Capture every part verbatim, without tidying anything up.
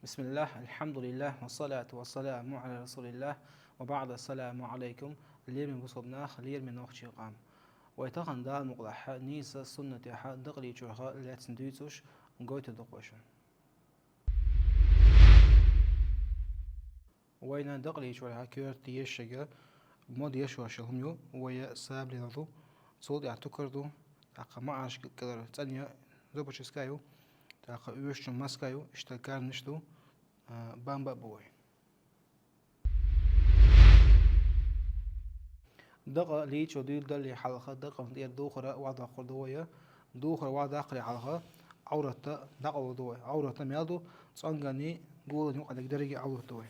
بسم الله، الحمد لله، والصلاة والسلام على رسول الله، وبعد، السلام عليكم, лераме бусалба нах, лераме нохчий къам. Вай тахан Дала мукъалахь нийса суннатехь дакъа лийчорах лаьцна дуьйцуш гойтур ду-кх вай шуна. Вайна дакъа лийчорах коьрта ешшага мода еш йолуш йолу хӀума ю, вай сабаре ду, цул тӀаьхьа тукар ду, тӀаккха маӀарш кӀелара цӀанъян зубочистка ю, тӀаккха оьшучун маска ю, иштта карнаш ду, а, бамба а бу вай. Дакъа лийчо дуьйладалле хьалха дакъана тӀера духар охьадоккхур ду вай. Духар охьадаккхале хьалха Ӏоврат дӀакъовлур ду вай. Ӏоврат мел ду, цӀонганний, гуланний юкъа дерриге Ӏоврат ду вай.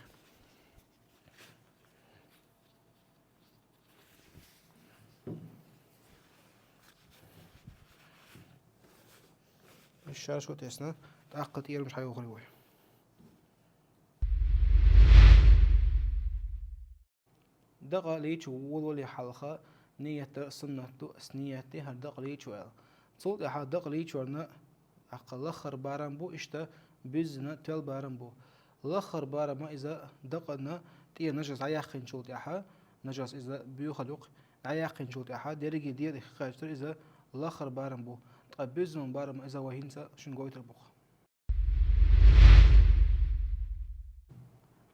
Шаршо тесна, тӀаккха тӀера хьайохур ю вай. Дакъа лийчо волавале хьалха ният дар суннат ду, ас ният ди хӀара дакъа лийчо аьлла. Цул тӀаьхьа дакъа лийчорна тӀаккха лаххара барам бу, иштта буьззина тоьлла барам бу. Лаххара барам иза дакъана тӀера нажас дӀаяьккхинчул тӀаьхьа, нажас иза боьхалла ю-кх, дӀаяьккхинчул тӀаьхьа дерриге дера хи кхаьчтар иза лаххара барам бу. Ткъа буьззина барам иза вай хӀинца шуна гойтур бу-кх.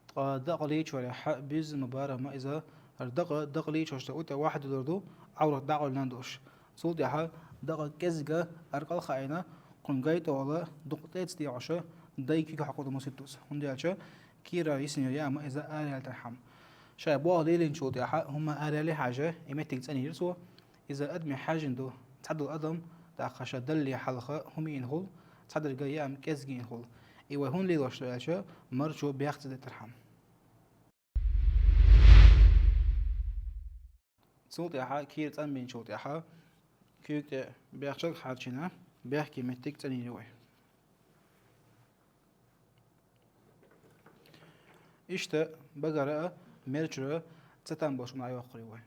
Ткъа дакъа лийчорехь буьззина барам иза, хӀара дакъа, дакъа лийчош тӀе у тӀе вахьа дуьлур ду, Ӏоврат дӀакъевлина долуш. Цул тӀаьхьа дакъа кӀезига аркъал хаийна, кхуьнан гайтӀе вала дукха тӀеца дегӀуш дай куьйга хьокхур ду маситтаза. ХӀунда аьлча кийра йисина йо яа ма иза араяьллархьама. Шайн болх лелийначул тӀаьхьа хӀумма араяьлла хьажа, и меттиг цӀанйийра цо. Иза адамийн хьаьжин ду, цхьадолу адам, тӀаккха ша далле хьалха хӀума йина хуьлу, цхьадерг яам кӀезиг йина хуьлу. И вай хӀунда лелош ду аьлча, марчо бехк ца дитархьама. Цул тӀаьхьа кийра цӀанбинчул тӀаьхьа куьйга тӀе бехчалг хьарчийна, бехке меттиг цӀанйийр ю вай. Иштта багара а, мерчура а цатам болуш ма йоккхур ю вай.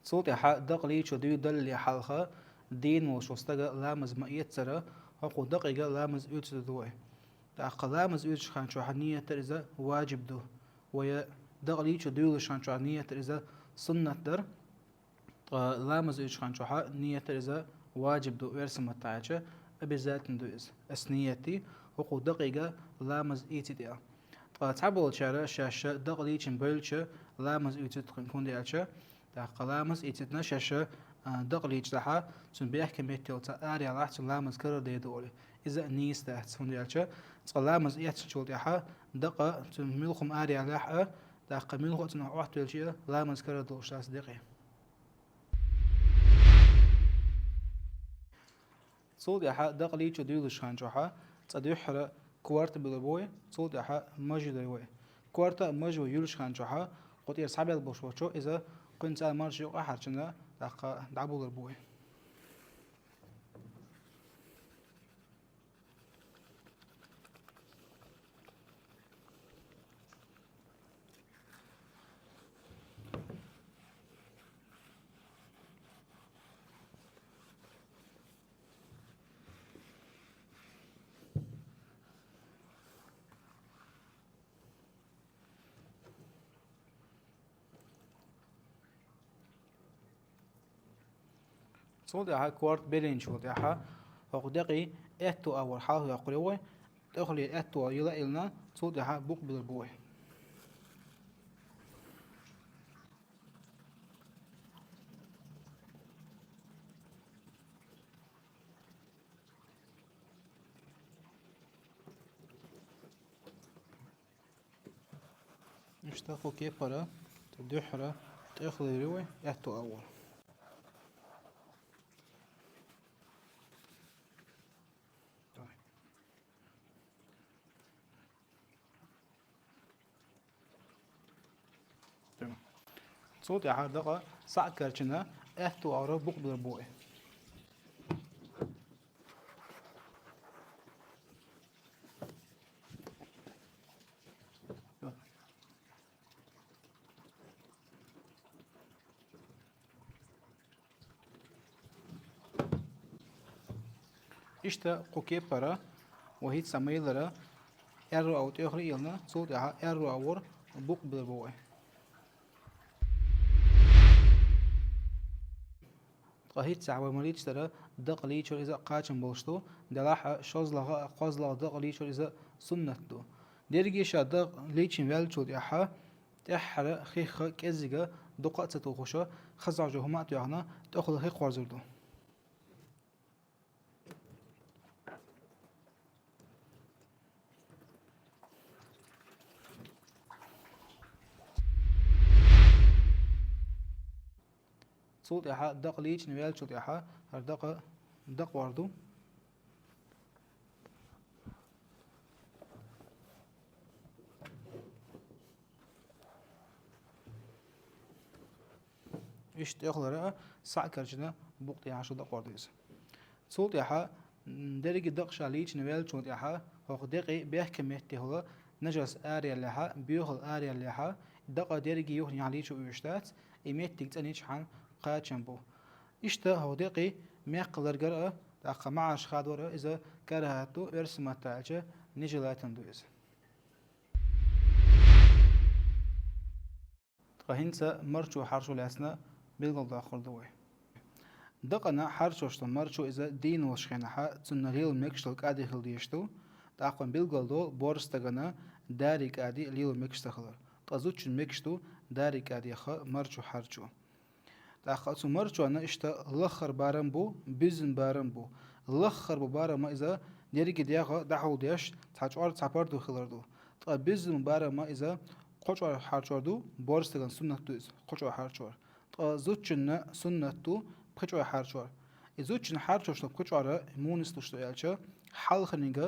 Цул тӀаьхьа дакъа лийчо дуьйладаллале хьалха дийна волчу стага ламаз ма эццара, хӀокху дакъига ламаз оьцур ду вай. ТӀаккха ламаз оьцучу хан чохь ният дар иза ваджиб ду. Вай дакъа лийчо дуьйлалуш хан чохь ният дар иза суннат дара. Ткъа ламаз оьцучу хан чохь ният дар иза ваджиб ду, оьрсийн маттахь аьлча, обязательно ду иза. Ас ният ди, хӀокху дакъига ламаз эцийта аьлла. Ткъа цхьаболчара шаьш дакъа лийчина бевлча ламаз оьцуьйту кхуьнга, хӀунда аьлча, тӀаккха ламаз эцийта шаьш, а, дакъа лийча дахьа, цуьнан бехке метта йолу цхьа араяьллахь, цуьнан ламаз карарде ду олий. Иза а нийса дац, хӀунда аьлча цкъа ламаз эцначул тӀаьхьа дакъа цуьнан муьлхха хӀума араяьллехь а, тӀаккха муьлхха а цунах Ӏоттавелча а ламаз карардолуш дац декъе. Цул тӀаьхьа дакъа лийчо дуьйлалуш хан чохь цкъа дуьххьара корта буьллур бу вай, цул тӀаьхьа маж юьллур ю вай. Корта а маж а вай юьллуш хан чохь кху тӀера схьабелла болуш волчо иза кхуьнан цӀа марча юкъа хьарчийна, тӀаккха дӀабуллур бу вай. Цул тӀаьхьа корта беллинчул тӀаьхьа хӀокху декъий аьтту агӀор хьалха йоккхур ю вай, тӀехула аьтту агӀор йила а йиллина, цул тӀаьхьа букъ буьллур бу вай. Иштта кху кепара, дуьххьара, тӀехула йир ю вай, аьтту агӀор. Цул тӀаьхьа дакъа схьа а карчийна, аьтту агӀор букъ буьллур бу вай. Иштта кху кепара вай хӀинца майлара аьрру ав тӀехьара йиллина, цул тӀаьхьа аьрру авор букъ бер бу вай. Ткъа хӀинца вай ма лийча дара, дакъа лийчар иза кхачам болуш ду, делахь а шозлагӀа а, кхозлагӀа дакъа лийчар иза суннат ду. Дерриге ша дакъа лийчина ваьллачул тӀаьхьа, тӀеххьара хихха кӀеззига дукха а ца тухуша, хаза хьожа хӀума а тоьхна, тӀехула хи кхорзур ду. Цул тӀаьхьа дакъа лийчина ваьллачул тӀаьхьа хӀара дакъа дакъа вар ду. Иштта тӀехулара а схьа а карчина букъ тӀехьа шу дакъа вар ду иза. Цул тӀаьхьа, м, дерриге дакъа ша лийчина ваьллачул тӀаьхьа, хӀокху декъий бехке метте хӀула нажас араяллехьа, боьхал араяллехьа, дакъа дерриге юханехьа лийча вуьйш дац, и меттиг цӀанйича хьан кхачам бу. Иштта хӀокху декъий мекха ларгар а, тӀаккха маӀарш хадор а иза карахӀат ду, оьрсийн маттахь аьлча, нежелательно ду иза. Ткъа хӀинца марчо хьарчо лаьцна билгалдоккхур ду вай. Дакъана хьарчош долу марчо иза дийна волчу хенахьа, цунна лела мегаш долу кӀади хила дезаш ду, тӀаккха билгалдолу борша стагана дарий кӀади лела мегаш ца хилар. Ткъа зудчун мегаш ду дарий кӀадеха марчо хьарчо. ТӀаккха оцу марчонна иштта лаххара барам бу, буьззина барам бу. Лаххара бу барамма иза дерриге дегӀа дӀахьулдеш, цхьа чкъор, цхьа пардо хилар ду. Ткъа буьззина барамма иза кхо чкъор хьарчор ду, борша стагана суннат ду иза, кхо чкъор хьарчор. Ткъа зудчунна суннат ду пхи чкъор хьарчор. И зудчун хьарчош долу пхи чкъор муха нислуш ду аьлча, хьалхарниг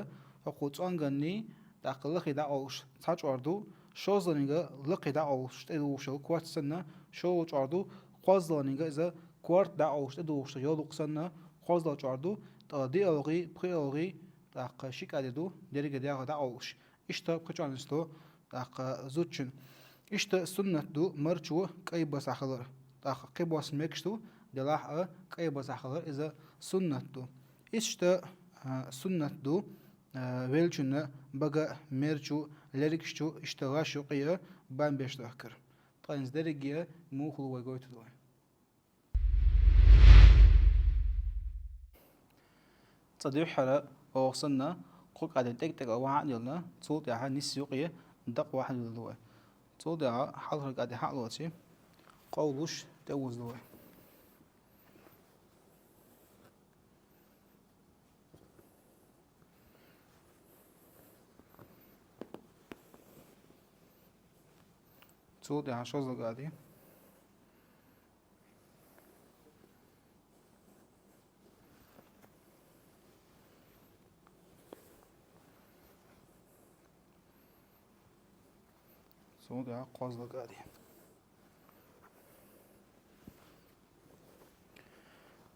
хӀокху цӀонганний, тӀаккха лахий дӀакъовлуш цхьа чкъор ду, шозлагӀниг лакхий дӀакъовлуш тӀедугӀуш йолу корта санна, шолгӀа чкъор ду, кхозлагӀниг иза корта дӀакъовлуш тӀедугӀуш йолу санна, кхозлагӀа чкъор ду, ткъа диалгӀий, пхиалгӀий, тӀаккха ши кӀади ду, дерриге дегӀа дӀакъовлуш. Иштта пхи чкъор нисло, тӀаккха зудчун. Иштта суннат ду марчо кӀай басахь хилар. ТӀаккха кхин бос мегаш ду, делахь а кӀай басахь хилар иза суннат ду. Иштта, а, суннат ду, а, веллачунна бага, мерачу, лергашчу, иштта гӀаш юкъе бан беш дахкар. Ткъа иза дерриге муха лу вай гойтур ду вай. Цкъа дуьххьара оха санна, кхо кӀади тӀекӀа-тӀекӀа вахьа а диллина, цул тӀаьхьа нисса юкъе дакъа вахьа диллина ду вай. Цул тӀаьхьа хьалхара кӀади хьа а лоций, къовлуш тӀеузу ду вай. Цул тӀаьхьа шозлагӀа кӀади. Цул тӀаьхьа кхозлагӀа кӀади.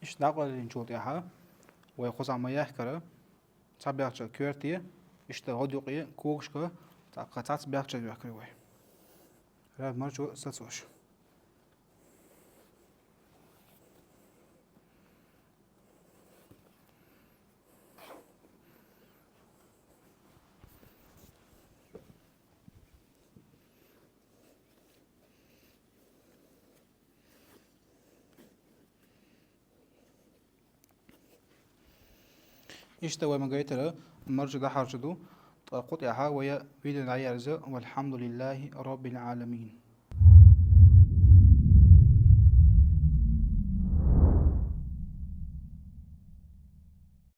Иштта дӀакъоьллинчул тӀаьхьа вай кхузахь ма яхкара, цхьа бехча коьрте, иштта гӀодаюкъе когашка, тӀаккха цхьацца бехча йохкар вай. Раб марчо сацош. Иштта вай ма гайтара, марчо дӀахьарчо ду, ткъа кху тӀаьхьа вай видео дӀаерза, валхьамдулиллахӀи роббил Ӏаламин.